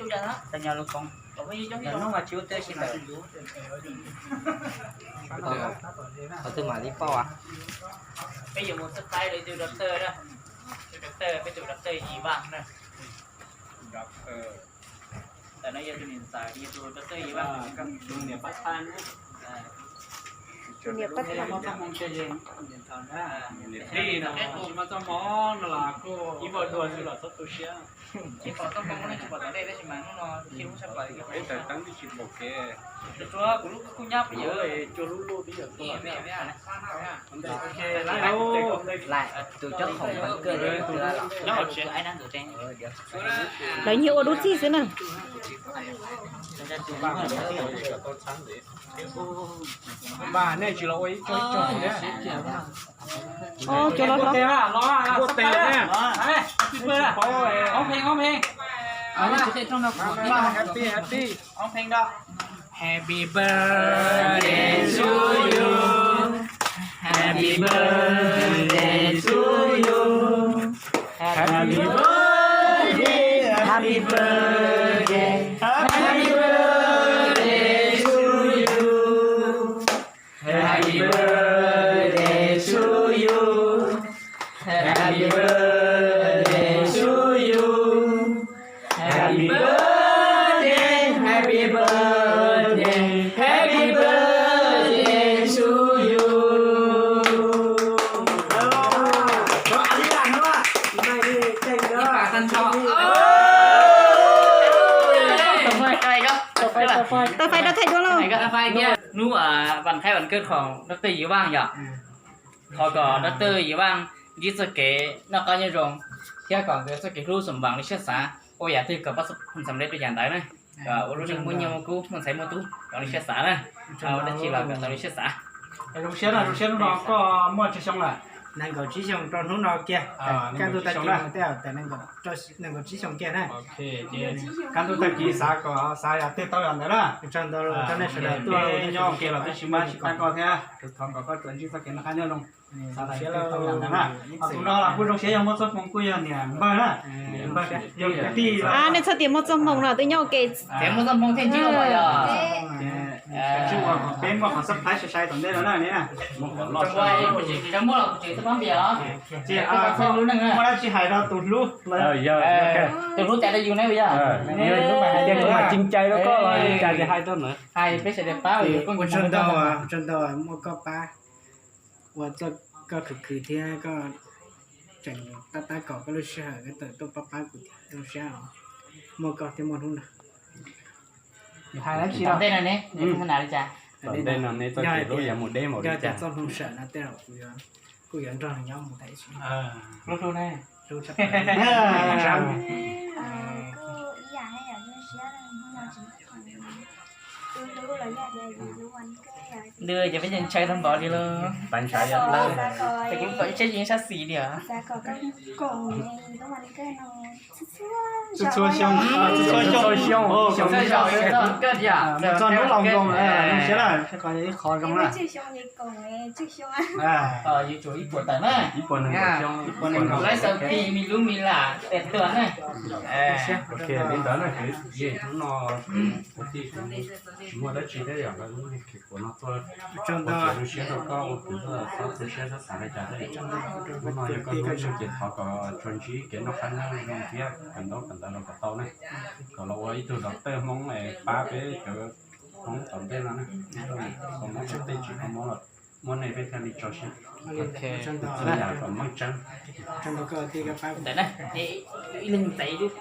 Tau nyob lub koob, hnub mas tsis ua teb si ntawd. Qhov twg mam li pauj as? Peb yuav mus txog qaib lawv tus doctor na, tus doctor, peb tus doctor Yis Vaj na. Ntawm no yog tus niam ntxawm, yog tus doctor Yis Vaj. Tus niam pab tham. Niam tij no, tsis muaj txoj hmoo no los kuj ib vuag dua xwb los txhob tu siab. Tsis pom txoj hmoo no, tsis pom tom ntej tab sis mas hnub no tsis muaj sab pais. Peb tawm teeb twb tsis pom kev. Tsuas kuv lub kuj nyab peb yawg. Cua lub lub tib yam tuaj. Lawm, tus cov khoom ntawd kawg li, nyob hauv tsev. Lawv nyiag ua dub txig xwb na. Mas nej tsis los ua ib co ib co thiab. Cua los los. Hoob pheej, hoob pheej. Happy, happy. Hoob pheej no. Happy birthday to you. Happy birthday to you. Happy birthday, happy birthday, happy birthday to you. Happy birthday to you. Happy birthday to you. Happy birthday, happy birthday, happy birthday to you. Tau fais rau thầy Đuốc lauj. Hnub vas thaiv vas kawj khoom dab twj Yis Vaj yom. Thov kom dab twj Yis Vaj ntsib txoj kev noj qab nyob zoo thiab kom nkawd txoj kev hlub xum vam li siab xav, ua yam twg kom pab xam lej rau yam ntawd na. Kom ua lub neej muaj nyiaj muaj kub, muaj ntxhais muaj tub kom li siab xav na. Ua dab tsi los kom tau li siab xav. Zoo siab no, zoo siab hnub no koj muaj tsawg xyoo lawm? Nees nkaum tsib xyoo rau hnub no kiag. Kaj ntug tag kis mus tej tawm nees nkaum tsib xyoo kiag na. Kaj ntug tag kis xav kom xav yam twg tau yam ntawd na. Tsaug ntau rau nej sawv daws tuaj nyob ua ke los twb tsis muaj dab tsi pab koj thiab, thov kom koj tsuas ntsib txoj kev noj qab nyob zoo. Xav yam twg tau yam ntawd na. Tus no los kuj zoo siab yog muaj txoj hmoo kuj yog niam npawg na. Yog kwv tij. Nej txhob tias muaj txoj hmoo no twb nyob ua ke. Muaj txoj hmoo thiaj ntsib los yog. Peb muaj qhov surprise sai sai tom ntej no na. Muaj dab tsi hais rau tus hlub? Tus hlub cas rau yus ne yog. Yus mas hais tias kuv mas ceev cai rau koj los cas ces hais rau na. Hais peb sawv daws pab. Ua tsaug ntau, tsaug ntau muaj koj pab, ua txoj koj khwv khwv thiab koj tseem tab tab kaum koj lub sij hawm koj tawm tuaj pab pab kuv thiab, zoo siab os. Muaj koj thiaj muaj hnub no. Tom ntej no ne, tom ntej no ne txoj kev hlub yuav mus deb npaum li cas, txoj hmoo sawm no tej zaum kuv yuav, kuj yuav nrog nws nyob mus tas ib sim. Hlub hlub ne. Nws ces peb ntshaw tau npaum li los. Ces kuv kom ib tsheb yeej sab xis li os. Txhua xyoo, txhua xyoo, txhua xyoo. Txog hnub laus nkoos, zoo siab na, qhov zoo na. Ib puas tawm na. Ib puas nees nkaum xyoo, ib puas nees nkaum. Lawv xav ti mi lub mi lam tes tuag na. Ok, li ntawd na kwv tij, hnub no kuv tij tsis muaj dab tsi thiab yom, lawv lub neej khib khuav no tuaj. Ua tsaug ntau, zoo siab rau koj ua kwv tij, txhob tu siab txhob xav li cas thiab. Hnub no yog koj hnub zoo ces thov kom tsuas ntsib kev noj qab nyob zoo thiab kawm ntaub kawm ntawv los kom tau na. Kom los ua ib tug doctor Hmoob pab peb cov Hmoob tom ntej no na. Hmoob tom ntej tsis tau muab los muab nej peb thiaj li tso siab. Ua yam kom meej tseeb. Ntawm na, ib leeg ntxeev.